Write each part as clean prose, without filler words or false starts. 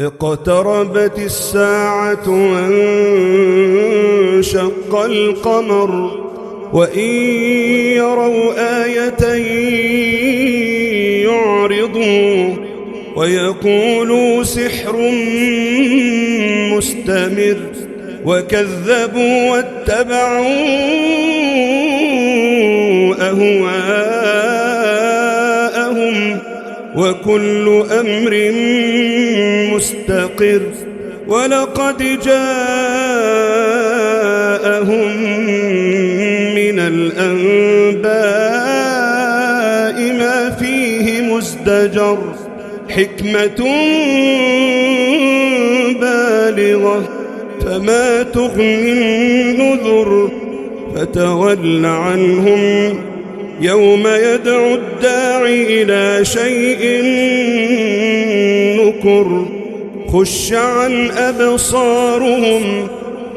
اقتربت الساعة وانشق القمر وإن يروا آية يعرضوا ويقولوا سحر مستمر وكذبوا واتبعوا أهواءهم وكل أمر مستقر ولقد جاءهم من الأنباء ما فيه مزدجر حكمة بالغة فما تغني النذر فتول عنهم يوم يدعو الداعي إلى شيء نكر خش عن أبصارهم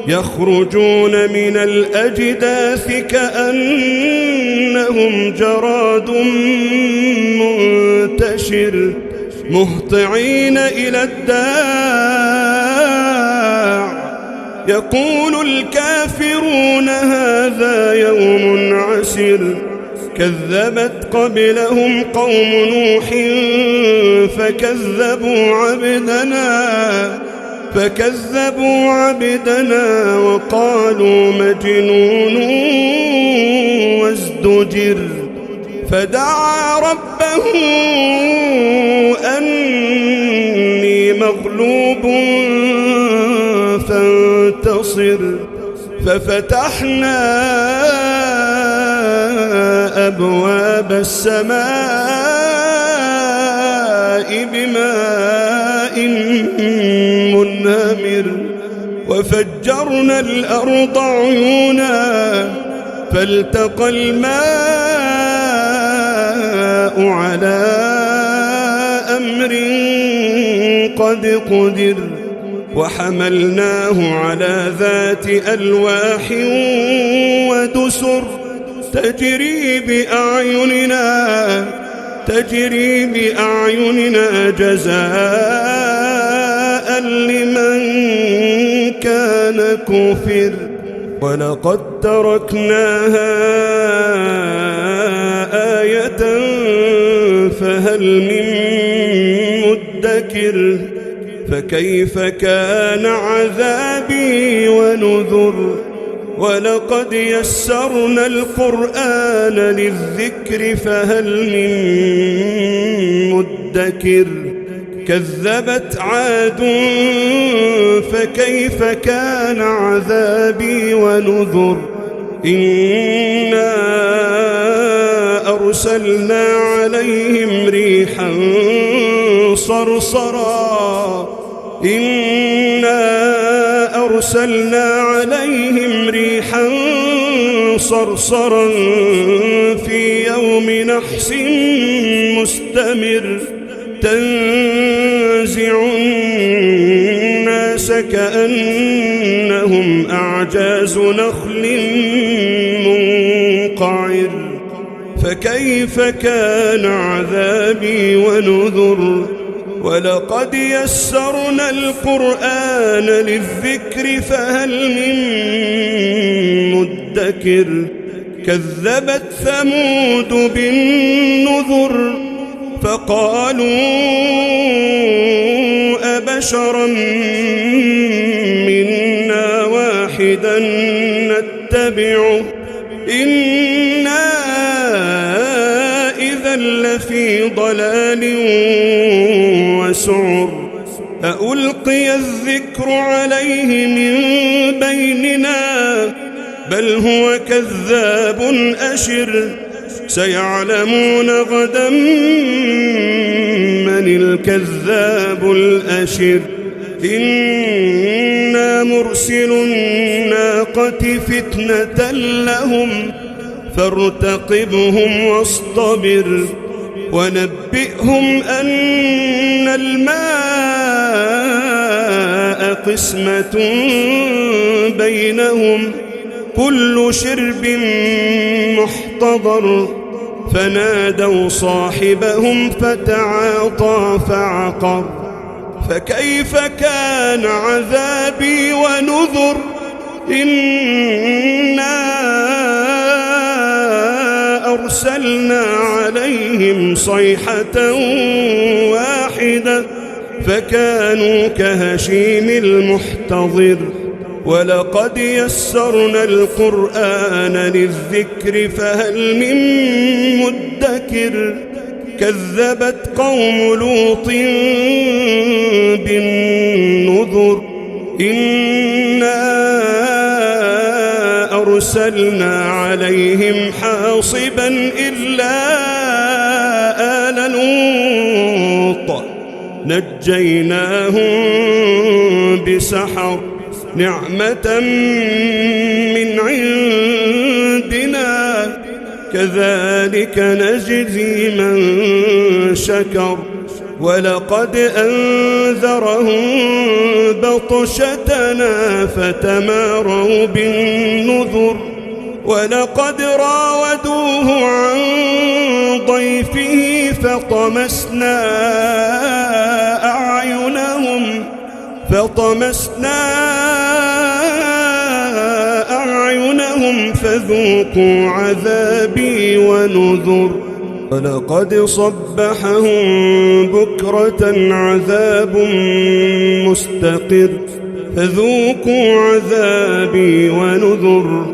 يخرجون من الأجداث كأنهم جراد منتشر مهطعين إلى الداع يقول الكافرون هذا يوم عسر كذبت قبلهم قوم نوح فكذبوا عبدنا وقالوا مجنون وازدجر فدعا ربه أني مغلوب فانتصر ففتحنا أبواب السماء بماء منهمر وفجرنا الأرض عيونا فالتقى الماء على أمر قد قدر وحملناه على ذات ألواح ودسر تجري بأعيننا جزاء لمن كان كفر ولقد تركناها آية فهل من مدكر فكيف كان عذابي ونذر ولقد يسرنا القرآن للذكر فهل من مدكر كذبت عاد فكيف كان عذابي ونذر إنا أرسلنا عليهم ريحا صرصرا في يوم نحس مستمر تنزع الناس كأنهم أعجاز نخل منقعر فكيف كان عذابي ونذر ولقد يسرنا القرآن للذكر فهل من مدكر كذبت ثمود بالنذر فقالوا أبشرا منا واحدا نتبعه إنا إذا لفي ضلال وسعر أألقي الذكر عليه من بيننا بل هو كذاب أشر سيعلمون غدا من الكذاب الأشر إنا مرسل الناقة فتنة لهم فارتقبهم واصطبر ونبئهم أن الماء قسمة بينهم كل شرب محتضر فنادوا صاحبهم فتعاطى فعقر فكيف كان عذابي ونذر إنا أرسلنا عليهم صيحة واحدة فكانوا كهشيم المحتضر ولقد يسرنا القرآن للذكر فهل من مدكر كذبت قوم لوط بالنذر إنا أرسلنا عليهم حاصبا إلا آل لوط نجيناهم بسحر نعمة من عندنا كذلك نجزي من شكر ولقد أنذرهم بطشتنا فتماروا بالنذر ولقد راودوه عن ضيفه فطمسنا أعينهم فذوقوا عذابي ونذر ولقد صبحهم بكرة عذاب مستقر فذوقوا عذابي ونذر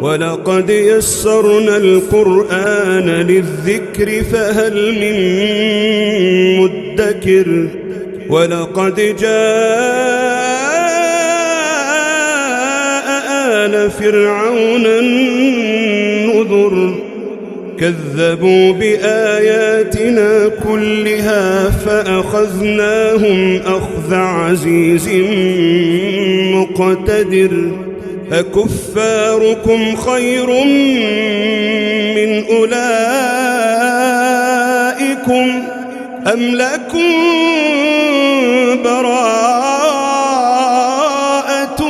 ولقد يسرنا القرآن للذكر فهل من مدكر ولقد جاء آل فرعون النذر كذبوا بآياتنا كلها فأخذناهم أخذ عزيز مقتدر أكفاركم خير من أولئكم أم لكم براءة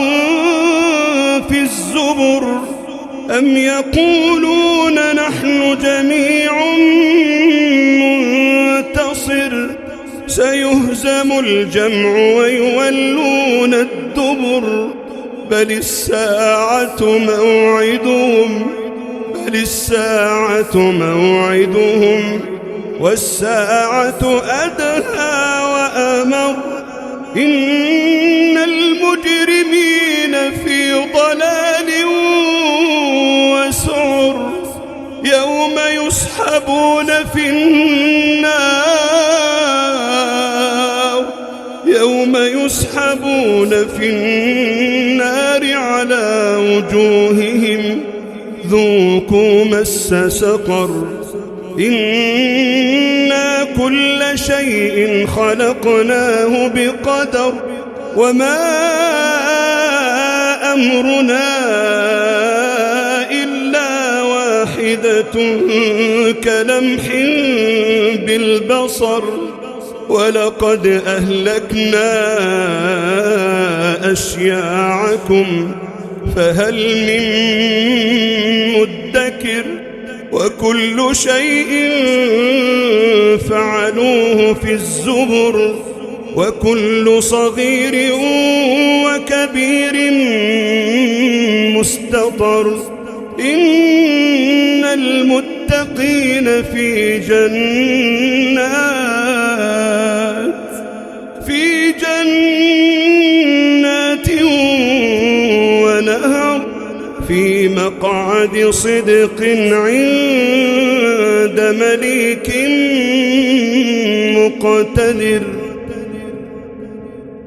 في الزبر أم يقولون نحن جميع منتصر سيهزم الجمع ويولون الدبر بل الساعة موعدهم والساعة أدهى وأمر إن المجرمين في ضلال وسعر يوم يسحبون في النار على وجوههم ذوقوا مس سقر إنا كل شيء خلقناه بقدر وما أمرنا إلا واحدة كلمح بالبصر ولقد أهلكنا أشياعكم فهل من مدكر وكل شيء فعلوه في الزبر وكل صغير وكبير مستطر إن المتقين في جنات ونهر في مقعد صدق عند مليك مقتدر